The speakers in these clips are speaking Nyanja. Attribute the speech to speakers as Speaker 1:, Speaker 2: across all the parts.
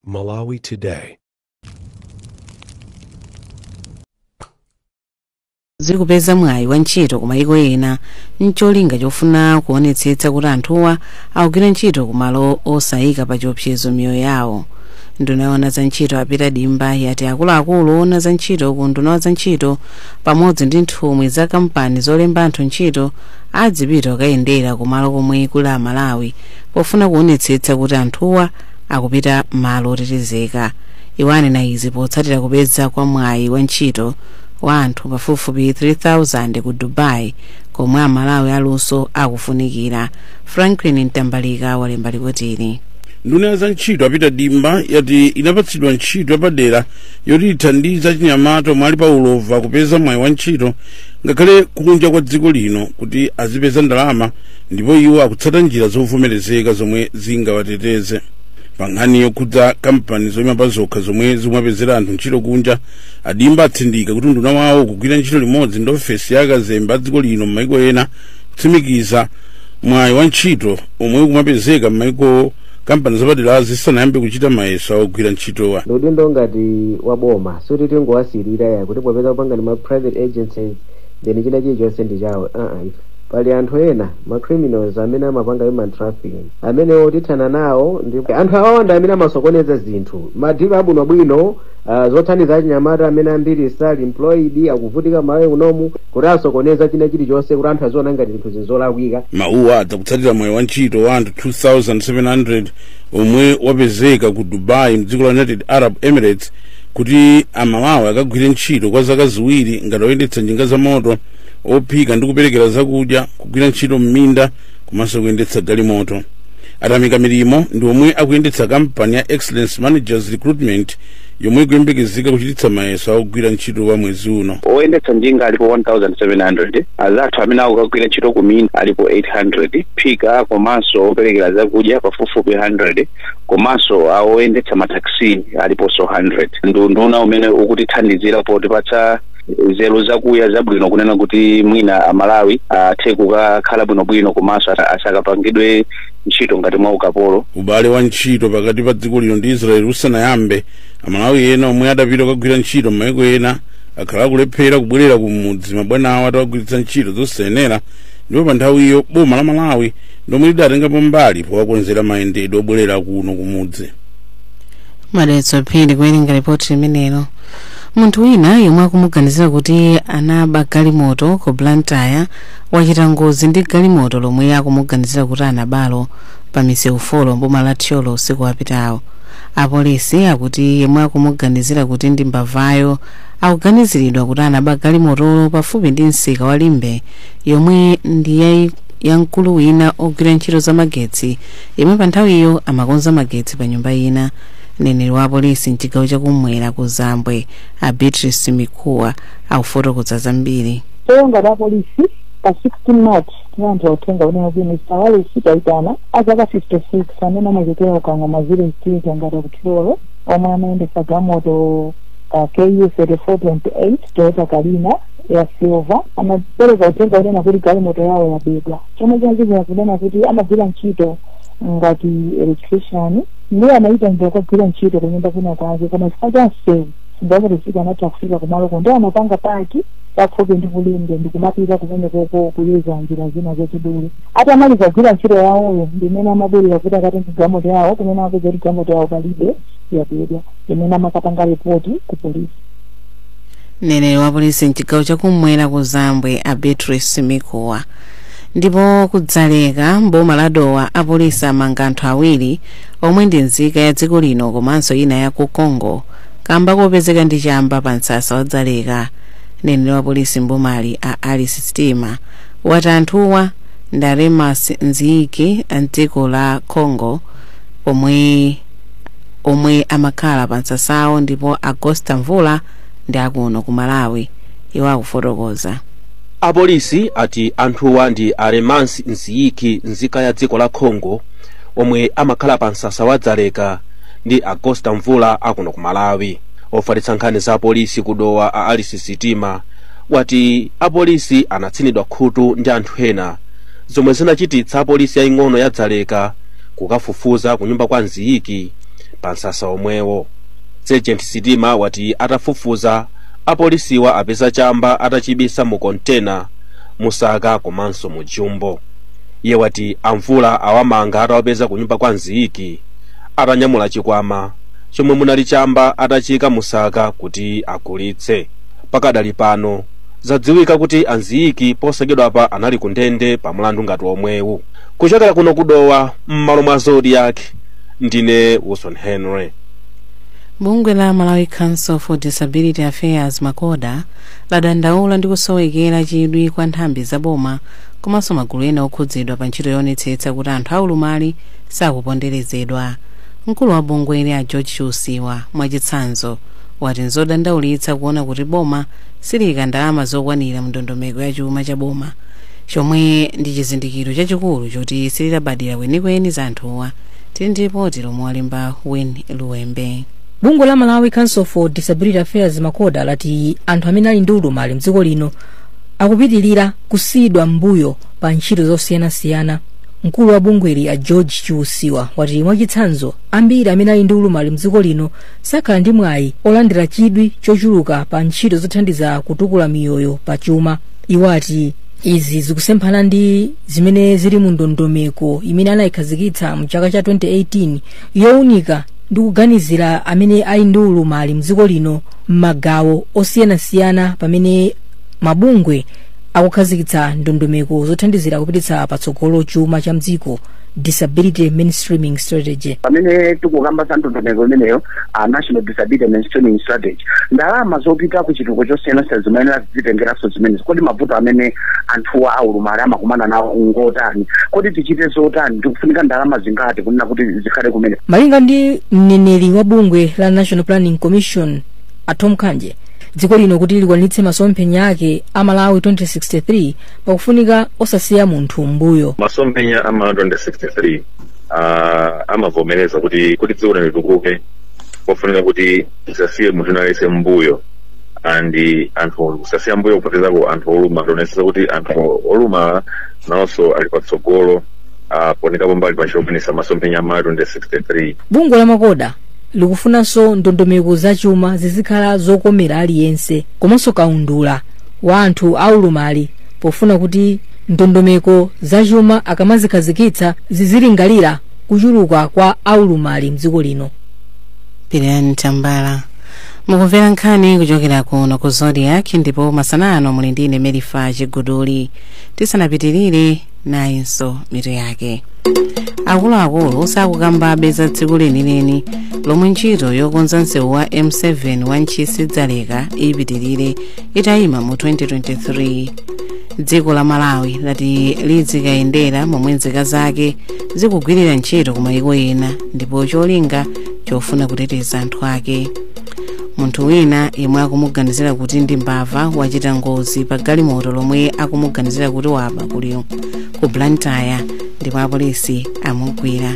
Speaker 1: Malawi Today.
Speaker 2: Zikupeza mwayi wa ntchito ku mayiko ena ncholinga chofuna kuonetsetsa kuti anthuwa akugwira ntchito kumalo osayika pa chiopsezo miyoyo yawo. Nduna yoona za ntchito a Peter Dimba yati akuluakulu oona za ntchito ku nduna wa za ntchito pamodzi ndi nthumwi za kampani zolemba anthu ntchito adzipita kukayendera kumalo komwe kuli Amalawi pofuna kuonetsetsa kuti anthuwa akupita malo otetezeka. Iwo anena izi potsatira kupeza kwa mwayi wa ntchito wa anthu pafupifupi 3000 ku Dubai komwe Amalawi aluso akufunikira. Franklin Mtambalika walemba ripotili.
Speaker 3: Nduna za ntchito a Peter Dimba yati inapatsidwa ntchito yapadera yoti ithandize achinyamata omwe ali pa ulova kupeza mwayi wa ntchito ngakhale kunja kwa dziko lino kuti azipeza ndalama, ndipo iwo akutsata njira zovomerezeka zomwe zingawateteze. Pa nkhani yokhudza kampani zoyima pa zokha zomwe zimapezera anthu ntchito kunja, a Dimba atsindika kuti nduna wawo kugwira ntchito limodzi ndi ofesi ya akazembe a dziko lino m'mayiko ena kutsimikiza mwayi wa ntchito omwe ukumapezeka m'mayiko kampani zapadera zisanayambe kuchita mayeso ogwira ntchitowa.
Speaker 4: Udindo ngati wa boma suti tingowasirira ya kuti popeza kupanga ma private agencies then china chilichonse ndi chawo. Pali anthu ena ma criminals amene amapanga human trafficking amene otithana nawo ndi anthu awawanda amene amasokoneza zinthu madilo abwinobwino, zothandiza achinyamata amene ambiri sali employed akuvutika mawe kunomu kuti asokoneza china chilichonse kuti anthu aziona ngati zinthu zolakwika.
Speaker 3: Mawuwa adzakutsatira mwayi wa ntchito wa anthu 2700 omwe wapezeka ku Dubai mdziko la United Arab Emirates kuti Amalawi akagwire ntchito kwa zaka 2 ngati oyendetsa njinga za moto, ophika ndi kuperekera zakudya, kugwira ntchito m'minda komanso kuyendetsa galimoto. Atamika Milimo ndi omwe akuyendetsa kampani ya Excellence Managers Recruitment yomwe ikuyembekezeka kuchititsa mayeso akugwira ntchito wa mwezi uno.
Speaker 5: Oyendetsa njinga alipo 1700, azathu amene akugwira ntchito kuminda alipo 800, phika komanso operekera zakudya pafupifupi 100, komanso oyendetsa mataxi aliponso 100. Nduna umene ukutithandizira potipatsa nzeru zakuya zabwino kunena kuti mwina Amalawi athe kukakhala bwinobwino komanso asakapangidwe ntchito ngati mwa ukapolo.
Speaker 3: Ubale wa ntchito pakati pa dziko lino ndi Israeli usanayambe, Amalawi ena omwe adapita kukagwira ntchito m'mayiko ena akhala akulephera kubwerera kumudzi mabwana awo atawagwiritsa ntchito zosayenera, ndipo pa nthawiyo boma la Malawi lomwe lidatengapo mbali powakonzera mayendedwe obwerera kuno kumudzi.
Speaker 2: Madetso Phiri kuwerenga ripoti limenelo. Munthu wina yemwe akumuganizira kuti anaba galimoto ku Blantyre wachita ngozi ndi galimoto lomwe akumuganizira kuti anabalo pa misewu 4 mboma la Thyolo usiku wapitawo. Apolisi akuti yemwe akumuganizira kuti ndi mbavayo akuganiziridwa kuti anaba galimotolo pafupi ndi msika wa Limbe yomwe ndi ya mkulu wina ogwira ntchito za magetsi yemwe pa nthawiyo amakonza magetsi pa nyumba ina. Mneneri wa polisi mchigawo chakumwera ku Zambwe a Beatrice Mikuwa akufotokoza zambiri.
Speaker 6: Toyonga la polisi pa 16 March tinanthu uthenga unena kuti Mr. Wallace Taitana azaka 56 amene amachokera kukang'oma 06 ngati kuThyolo omwe amayendetsa galimoto KU 3428 Toyota Carina ya silver amapereka uthenga unena kuti galimoto yawo yabedwa. Chomwe chinachitika kunena kuti amagwira ntchito ngati electrician ndiye anaita njira kugwira ntchito kunyumba kuna kwake koma chifukwa cha msewu sindakuti anatha kufika kumaloko ndiye amapanga paki pafupi ndi kulimbe ndikumapita kumene koko kuyeza njira zina zachidule. Atamaliza kugwira ntchito yawoyo ndimene amabwerera kuti akatenge galimoto yawo kumene akupeza kuti galimoto yawo palibe yabedwa imene amakapanga ripoti ku polisi.
Speaker 2: Mneneri wa polisi mchigawo chakumwera ku Zambwe a Beatrice Mikuwa. Ndipo kudzaleka mboma la Dowa apolisi amanga anthu awiri omwe ndi nzika ya dziko lino komanso ina ya ku Congo kamba kopezeka ndi chamba pa msasa wa Dzaleka. Mneneri wa polisi mbomali a Alice Stima wati anthuwa ndi Aremas Nziki a dziko la Congo omwe amakhala pa msasawo ndipo Augusta Mvula ndi akuno ku Malawi. Iwo akufotokoza.
Speaker 7: Apolisi ati anthuwa ndi Aremas Nziki nzika ya dziko la Congo omwe amakhala pa msasa wa Dzaleka ndi Augusta Mvula akuno ku Malawi. Ofalitsa nkhani za apolisi kudowa a Alice Sitima wati apolisi anatsinidwa khutu ndi anthu ena zomwe zinachititsa apolisi yaing'ono ya Dzaleka kukafufuza kunyumba kwa Nziki pa msasa omwewo. Sergeant Sitima wati atafufuza, apolisiwa apeza chamba atachibisa mu kontena, musaka komanso mu jumbo. Iye wati amvula awamanga atawapeza kunyumba kwa Nziyiki atanyamula chikwama chomwe munali chamba atachika musaka kuti agulitse. Pakadali pano zadziwika kuti Anziyiki posachedwapa anali ku ndende pa mlandu ngati omwewu. Kuchokera kuno kudowa m'malo mwa Zodiac, ndine Wilson Henry.
Speaker 2: Bungwe la Malawi Council for Disability Affairs, MACODA, ladandaula ndi kusowekera chidwi kwa nthambi zaboma komanso magulu ena okhudzidwa pa ntchito yoonetsetsa kuti anthu aulumali sakuponderezedwa. Mkulu wa bungweli a George Chiusiwa, mwachitsanzo, wati nzodandaulitsa kuona kuti boma siliyika ndalama zokwanira mu ndondomeko ya chuma cha boma, chomwe ndi chizindikiro chachikulu choti sililabadira kwenikweni za anthuwa. Tili ndi ripoti lomwe walemba Wen Luwembe.
Speaker 1: Bungwe la Malawi Council for Disability Affairs, MACODA, lati anthu amene ali ndi ulumali mdziko lino akupitilira kusiyidwa m'mbuyo pa ntchito zosiyanasiyana. Mkulu wa bungweli a George Chiusiwa wati mwachitsanzo, ambiri amene ali ndi ulumali mdziko lino sakhala ndi mwayi olandira chidwi chochuluka pa ntchito zothandiza kutukula miyoyo pa chuma. Iwo ati izi zikusemphana ndi zimene zili mu ndondomeko imene anayikhazikitsa mchaka cha 2018 yowunika ndi kuganizira amene ali ndi ulumali mdziko lino m'magawo osiyanasiyana, pamene mabungwe akukhazikitsa ndondomeko zothandizira kupititsa patsogolo chuma cha mdziko, Disability Mainstreaming Strategy.
Speaker 8: Pamene tikukamba za ndondomeko imeneyo, a National Disability Mainstreaming Strategy, ndalama zopita ku chitukuko chosiyanasiyana zimayenera zizitengeranso zimenezi. Kodi mavuto amene anthuwa aulumali amakumana nawo ngotani? Kodi tichite zotani? Tikufunika ndalama zingati kunena kuti zikhale kumene?
Speaker 1: Malinga ndi mneneri wa bungwe la National Planning Commission a Tom Kanje, dziko lino kuti likwanitse masomphenya ake a Malawi 2063 pakufunika osasiya munthu m'mbuyo.
Speaker 9: Masomphenya a Malawi 2063 amavomereza kuti dziko lino litukuke pofunika kuti tisasiye munthu aliyense m'mbuyo, and anthu kusasiya mbuyo kupatizako anthu olumala. Tionetsetsa kuti anthu olumala nawonso ali patsogolo, poonekapo mbali pa ntchito yokwanitsa masomphenya a Malawi 2063.
Speaker 1: Bungwe la MACODA likufunanso ndondomeko zachuma zizikhala zokomera aliyense komanso kaundula wa anthu aulumali, pofuna kuti ndondomeko zachuma akamazikhazikitsa zizilingalira kuchuluka kwa aulumali mdziko lino.
Speaker 2: Pirani Tambala. Mukumvera nkhani kuchokera kuno ku Zodiac, ndipo masana ano muli ndine Merifa Chiguduli. Tisanapitirire, nayinso mitu yake. Akuluakulu sakukambabe za tsiku lenileni lomwe ntchito yokonza msewu wa M7 wa Ntchisi Dzaleka ipitirire itayima mu 2023. Dziko la Malawi lati lizikayendera momwe nzika zake zikugwirira ntchito ku mayiko ena ndipo cholinga chofuna kuteteza anthu ake. Munthu wina yemwe akumuganizira kuti ndi mbava wachita ngozi pa galimoto lomwe akumuganizira kuti waba kuli ku Blantyre, ndipo apolisi amugwira.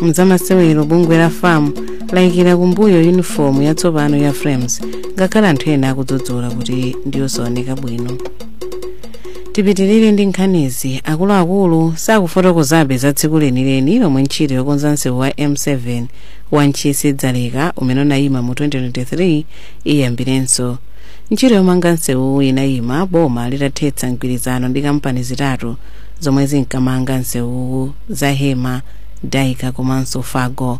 Speaker 2: Mzamasewero, bungwe la FAM layikira kumbuyo uniform yatsopano ya Flames, ngakhale anthu ena akudzudzula kuti ndiyosaoneka bwino. Tipitirire ndi nkhanizi. Akuluakulu sakufotokozabe za tsiku lenileni lomwe ntchito yokonza msewu wa M7 wa Ntchisi Dzaleka umene unayima mu 2023 iyambirenso. Ntchito yomanga msewuwu inayima boma litathetsa mgwirizano ndi kampani zitatu zomwe zinkamanga msewuwu, za Hema, Daika komanso Fago.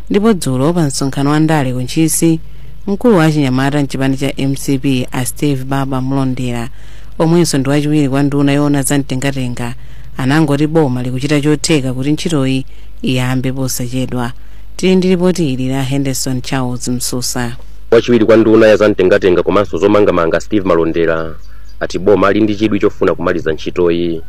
Speaker 2: Ndipo dzulo pa msonkhano wa ndale ku Ntchisi, mkulu wa chinyamata mchipani cha MCP a Steve Baba Mlondera, omwenso ndi wachiwiri kwa nduna yoona za mtengatenga, anangoti boma likuchita chotheka kuti ntchitoyi iyambe posachedwa. Tili ndi ripoti ili la Henderson Charles Msusa.
Speaker 10: Wachiwiri kwa nduna ya zamtengatenga komanso zomangamanga Steve Malondera ati boma ali ndi chidwi chofuna kumaliza ntchitoyi.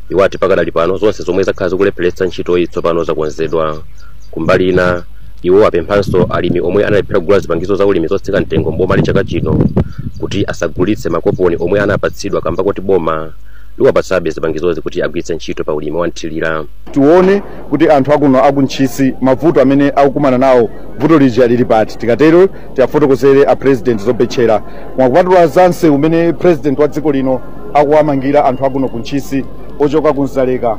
Speaker 10: Iwo ati pakadali pano zonse zomwe zakhala zikulepheretsa ntchitoyi tsopano zakonzedwa. Kumbali ina, iwo apemphanso alimi omwe analephera kugula zipangizo za ulimi zotsika mtengo mboma chaka chino kuti asagulitse makoponi omwe anapatsidwa, kamba kuti boma liwapatsabe zipangizozi kuti agwiritse ntchito pa ulimi wa mthirira.
Speaker 11: Tione kuti anthu akuno akuNtchisi mavuto amene akukumana nawo, vuto lija lili pati. Tikatero tiyafotokozere a President zobetchera. Koma kupatula zanse umene President wa dziko lino akuwamangira anthu akuno kuNtchisi ochoka kuNzaleka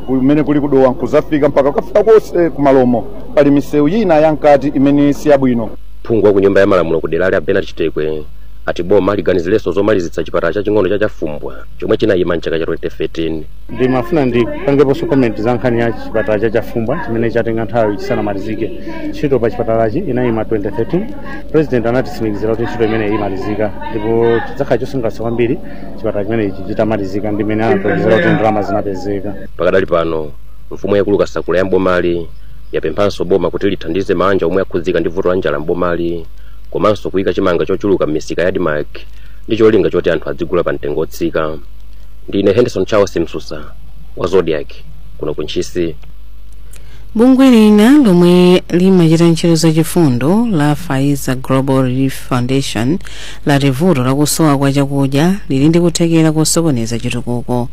Speaker 11: Kumene kuli kudowa nkuzafika mpaka kukafika konse kumalomo, pali misewu ina yankati imene siyabwino.
Speaker 10: Phungu wa ku nyumba ya malamulo ku derali a Bernard Chitekwe ati boma liganizirenso zomalizitsa chipatala chaching'ono cha Chafumbwa chomwe chinayima mchaka cha 2013.
Speaker 12: Ndimafuna ndipangeponso comment za nkhani ya chipatala cha Chafumbwa chimene chatenga nthawi chisanamalizike. Ntchito pa chipatalachi inayima 2013. President anatitsimikizira kuti ntchito imeneyi imalizika, ndipo chidzakhala chosangalatsa kwambiri chipatala chimenechi chitamalizika, ndi mmene anatolizera kuti ndalama zinapezeka.
Speaker 10: Pakadali pano mfumu yaikulu Kasakula ya mbomali yapemphanso boma kuti lithandize mabanja omwe akhudzika ndi vuto la njala mbomali, komanso kuyika chimanga chochuluka m'misika ya ADMARC ndi cholinga choti anthu adzigula pa mtengo otsika. Ndine Henderson Charles Msusa wa Zodiak kuno ku Ntchisi.
Speaker 2: Bungwe lina lomwe limachita ntchito zachifundo la Faiza Global Relief Foundation lati vuto lakusowa kwa chakudya lili ndi kuthekera kosokoneza chitukuko.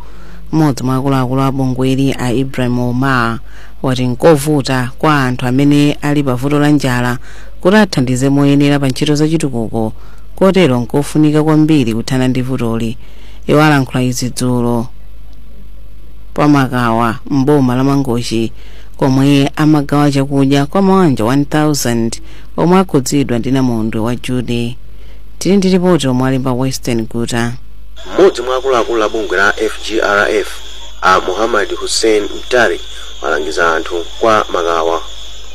Speaker 2: Mmodzi mwa akuluakulu a bungweli, a Ibrahim Omar, wati nkovuta kwa anthu amene ali pa vuto la njala kuti athandize moyenera pa ntchito zachitukuko, kotero nkofunika kwambiri kuthana ndi vutoli. Iwo alankhula izi dzulo pamakawa mboma la Mangochi, komwe amagawa chakudya kwa mabanja 1000 omwe akhudzidwa ndi namondwe wa Jude. Tili ndi ripoti omwe alemba Western Guta.
Speaker 13: Mmodzi mwa akuluakulu a bungwe la FGRF, a Muhammad Hussein Mtari, walangiza anthu kwa Makawa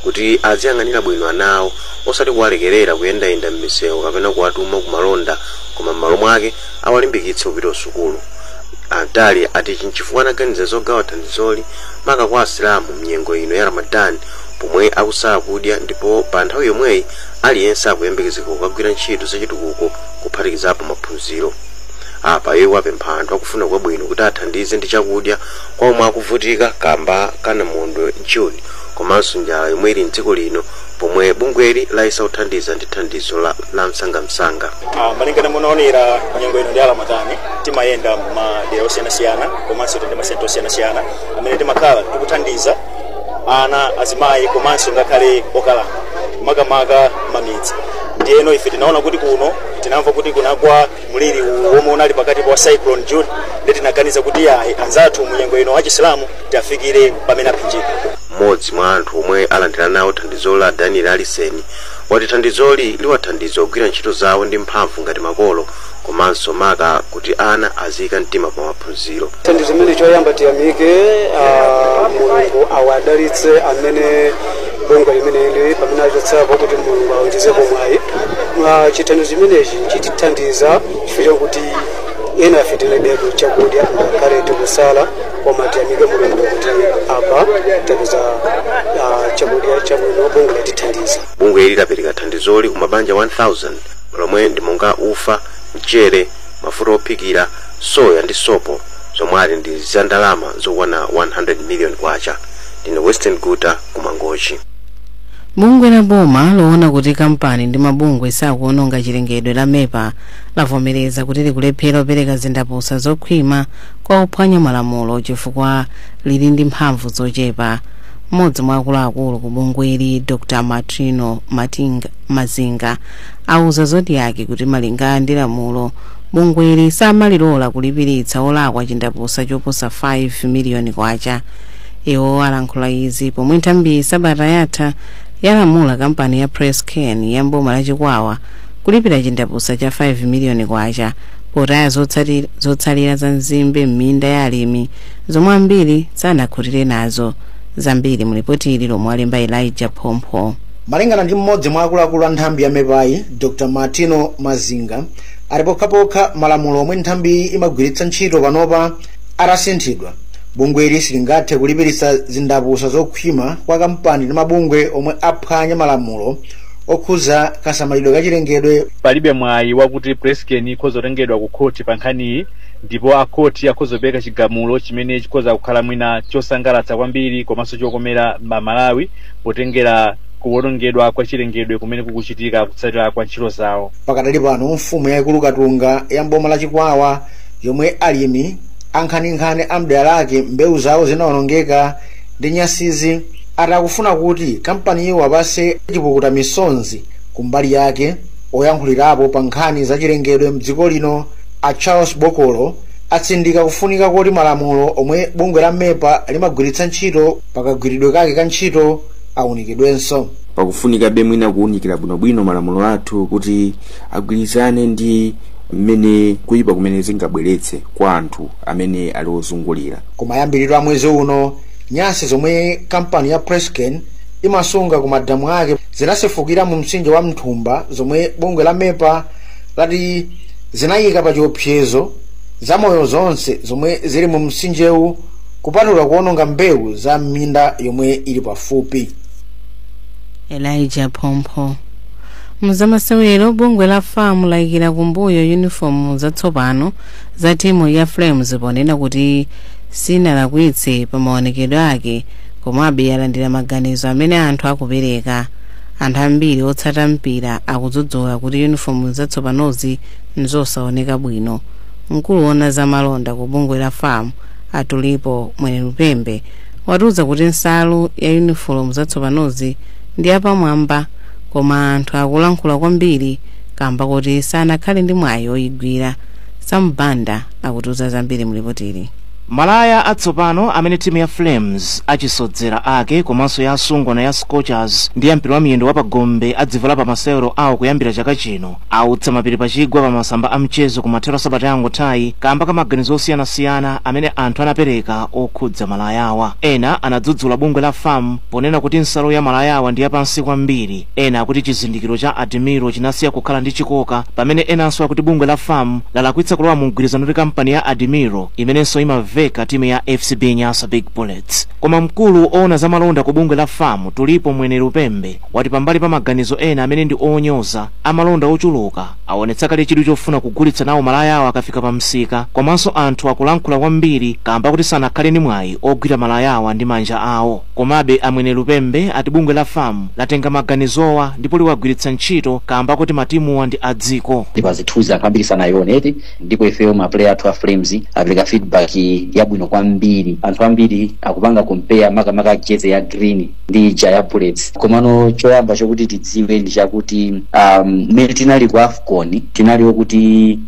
Speaker 13: kuti aziyang'anira bwino ana awo, osati kuwalekerera kuyendayenda m'misewu kapena kuwatuma kumalonda, koma m'malo mwake awalimbikitse kupita sukulu. Antali ati nchifukwa anaganiza zogawa thandizoli maka kwa Asilamu mnyengo ino ya Ramadan, pomwe akusala kudya, ndipo pa nthawi yomweyi aliyense akuyembekezeka kukagwira ntchito zachitukuko kuphatikizapo maphunziro. Apa iwo apempha anthu akufuna kwabwino kuti athandize ndi chakudya kwa omwe akuvutika kamba kanamondwe June komanso njala yomwe ili mdziko lino, pomwe bungweli layesa kuthandiza ndi thandizo la msangamsanga.
Speaker 14: Malingana munaonera, nyengo ino ndi Ramadani, timayenda madera osiyanasiyana komanso tili ndi masenta osiyanasiyana amene timakhala tikuthandiza ana, azimayi komanso ngakhale okalamba, makamaka mamidzi. Ndiyeno ife tinaona kuti kuno tinamva kuti kunagwa mliri womwe unali pakati pa Cyclone Jude, ndi tinaganiza kuti ayi, anzathu munyengo ino achisilamu tiafikire pamene aphinjika.
Speaker 13: Mmodzi mwa anthu omwe alandira nawo thandizo la Daniel Aliseni wati thandizoli liwathandiza kugwira ntchito zawo ndi mphamvu ngati makolo, komanso maka kuti ana aziyika mtima pa maphunziro.
Speaker 15: Thandizo limene choyamba tiyamike Mulungu, awadalitse amene bungwe limeneli pamene achotsapo, kuti Mulungu awonjezepo mwayi. Chithandizo chimenechi chitithandiza chifukwa chakuti ena afe tilibetu chakudya ngakhale tikusala, koma tiyamike Mulungu kuti apa tapeza chakudya chabwino, bungwe latithandiza.
Speaker 13: Bungwe ili lapereka thandizoli ku mabanja 1000, lomwe ndi monga ufa, mchere, mafuta ophikira, soya ndi sopo, zomwe ali ndi za ndalama zokwana 100 million kwacha. Ndine Western Guta kumangochi.
Speaker 2: Bungwe la boma loona kuti kampani ndi mabungwe sakuononga chilengedwe la MEPA lavomereza kuti likulephera kupereka zindapusa zokhwima kwa ophwanya malamulo chifukwa lili ndi mphamvu zochepa. Mmodzi mwa akuluakulu ku bungweli, Dr Martino Mazinga, auza Zodiak kuti malinga ndi lamulo, bungweli samalilola kulipiritsa olakwa chindapusa choposa 5 miliyoni kwacha. Iwo alankhula izi pomwe nthambi sabata yatha yalamula kampani ya Presscane ya mboma la Chikwawa kulipira chindapusa cha 5 miliyoni kwacha potaya zotsalira za nzimbe m'minda ya alimi, zomwe ambiri sanakhutire nazo. Zambiri mulipoti ili lomwe alemba Elijah Phompho.
Speaker 16: Malingana ndi mmodzi mwa akuluakulu a nthambi ya MEPAyi, Dr Martino Mazinga, ali pokhapokha malamulo omwe nthambiyi imagwiritsa ntchito panopa atasinthidwa, bungweli silingathe kulipiritsa zindapusa zokhwima kwa kampani ndi mabungwe omwe aphwanya malamulo okhuza kasamalidwe kachilengedwe.
Speaker 17: Palibe mwayi wakuti Presscane ikhoza kutengedwa ku khoti pa nkhaniyi, ndipo akhoti akhoza kupereka chigamulo chimene chikhoza kukhala mwina chosangalatsa kwambiri komanso chokomera Mamalawi, potengera kuwonongedwa kwa chilengedwe kumene kukuchitika kutsatira kwa ntchito zawo.
Speaker 16: Pakadali pano mfumu yayikulu Katunga ya mboma la Chikwawa, yomwe alimi ankhaninkhani amdera lake mbewu zawo zinawonongeka ndi nyasizi, atakufuna kuti kampaniyo apase chipukuta misonzi. Kumbali yake, oyankhulirapo pa nkhani zachilengedwe mdziko lino a Charles Bokolo Atsindika kufunika koti malamulo omwe bungwe la MEPA limagwiritsa ntchito pakagwiridwe kake ka ntchito awunikidwenso.
Speaker 18: Pakufunika be mwina kuwunikira bwinobwino malamulo athu kuti agwirizane ndi mmene kuyipa kumene zingabweretse kwa anthu amene ali ozungulira.
Speaker 16: Kumayambiriro a mwezi uno, nyasi zomwe kampani ya Presscane imasunga ku madamu ake zinasefukira mu mtsinje wa Mthumba, zomwe bungwe la MEPA lati zinayika pa chiopsezo zamoyo zonse zomwe zili mu mtsinjewu, kupatula kuononga mbewu za minda yomwe ili pafupi.
Speaker 2: Elijah Pompho. Muzamasewero, bungwe la FAM layikira kumbuyo yunifomu zatsopano za timu ya Flames ponena kuti sinalakwitse pa maonekedwe ake, komabe yalandira maganizo amene anthu akupereka. Anthu ambiri otsata mpira akudzudzula kuti yunifomu zatsopanozi nzosaoneka bwino. Mkulu wona zamalonda ku bungwe la FAM, Atulipo Mwenelupembe, watiuza kuti nsalu ya yunifomu zatsopanozi ndi yapamwamba, koma anthu akulankhula kwambiri kamba kuti sanakhale ndi mwayi oyigwira. Sambanda akutiuza zambiri mlipotili.
Speaker 19: Malaya atsopano amene timu ya Flames, achisodzera ake komanso ya asungwana ya Scorchers ndi ya mpira wa miyendo wa pagombe adzivala pa masewero awo kuyambira chaka chino autsa mapiri pachigwa pa masamba a mchezo kumathero sabata yangothayi kamba ka maganizo osiyanasiyana amene anthu anapereka okhudza malayawa. Ena anadzudzula bungwe la FAM ponena kuti nsalu ya malayawa ndi yapansi kwambiri, ena akuti chizindikiro cha Admiro chinasiya kukhala ndi chikoka, pamene enanso akuti bungwe la FAM lalakwitsa kulowa mu mgwirizano ndi kampani ya Admiro imenenso imaveka timu ya FCB Nyasa Big Bullets. Koma mkulu owona zamalonda ku bungwe la FAM, Tulipo Mwenelupembe, wati pambali pa maganizo ena amene ndi onyoza, amalonda ochuluka aonetsa kale chidwi chofuna kugulitsa nawo malayawo akafika pa msika, komanso anthu akulankhula kwambiri kamba kuti sanakhale ndi mwayi ogwira malayawa ndi manja awo. Komabe Amwenelupembe ati bungwe la FAM latenga maganizowa ndipo liwagwiritsa ntchito kamba kuti matimuwa ndi adziko.
Speaker 20: Ndipo zithunzi anthu ambiri sanaioneti, ndipo ifeyo ma player athu a Flames apereka feedback yabwino kwambiri. Anthu ambiri akupanga compare makamaka jezi ya green ndi ija ya Bullets. Komano choyamba chokuti tidziwe ndi chakuti mmene tinali ku AFCON tinaliwo kuti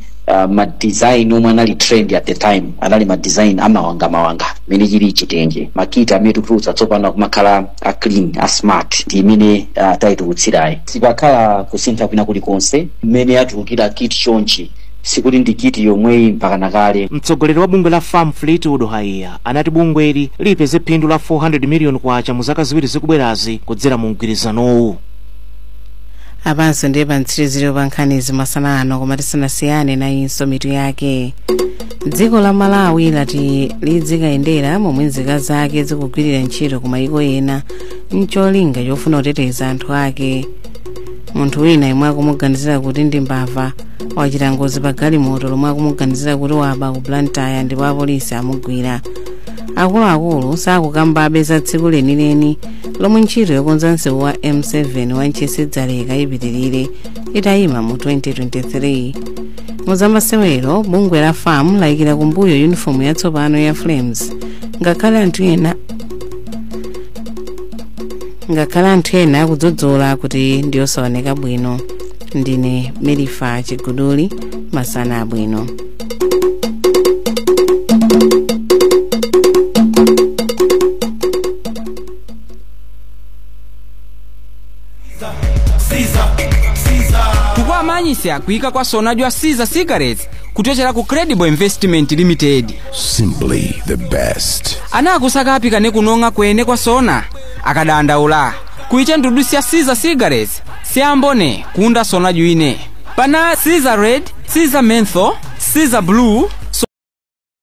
Speaker 20: ma design omwe anali trend at the time anali ma design amawangamawanga mene chili chitenje. Ma kit amene tikutulutsa tsopano akumakhala a clean, a smart, ndi imene tayitulutsirayi. Sipakhala kusintha kwina kulikonse mmene yatulukira kit chonchi, sikuti ndi kit yomweyi mpaka nakale.
Speaker 19: Mtsogoleri wa bungwe la FAM, Fleetwood Haiya, anati bungweli lipeze phindu la 400 million kwacha mu zaka 2 zikubwerazi kudzera mu mgwirizanowu.
Speaker 2: Apanso ndiye pa mtsiriziro pa nkhanizi masana ano, koma tisanasiyane nayinso mitu yake. Dziko la Malawi lati lidzikayendera momwe nzika zake zikugwirira ntchito ku mayiko ena mcholinga chofuna kuteteza anthu ake. Munthu wina yemwe akumuganizira kuti ndi mbava wachita ngozi pa galimoto lomwe akumuganizira kuti waba ku Blantyre ndipo apolisi amugwira. Akuluakulu sakukambabe za tsiku lenileni lomwe ntchito yokonza msewu wa M7 wa Ntchisi Dzaleka ipitirire itayima mu 2023. Muzamasewero, bungwe la FAM layikira kumbuyo yunifomu yatsopano ya Flames ngakhale anthu ena akudzudzula kuti ndiyosaoneka bwino. Ndine Merifa Chiguduli, masana abwino.
Speaker 21: Tukwamanyisa kuika kwa sonajwa Caesar Cigarettes kutochera ku Credible Investment Limited.
Speaker 22: Simply the best.
Speaker 21: Ana akusaka apika nekunonga kwene kwa sona akadandaula kuicha ndudu sya Caesar Cigarettes siyambone kunda sona juine pana Caesar Red, Caesar Menthol, Caesar Blue,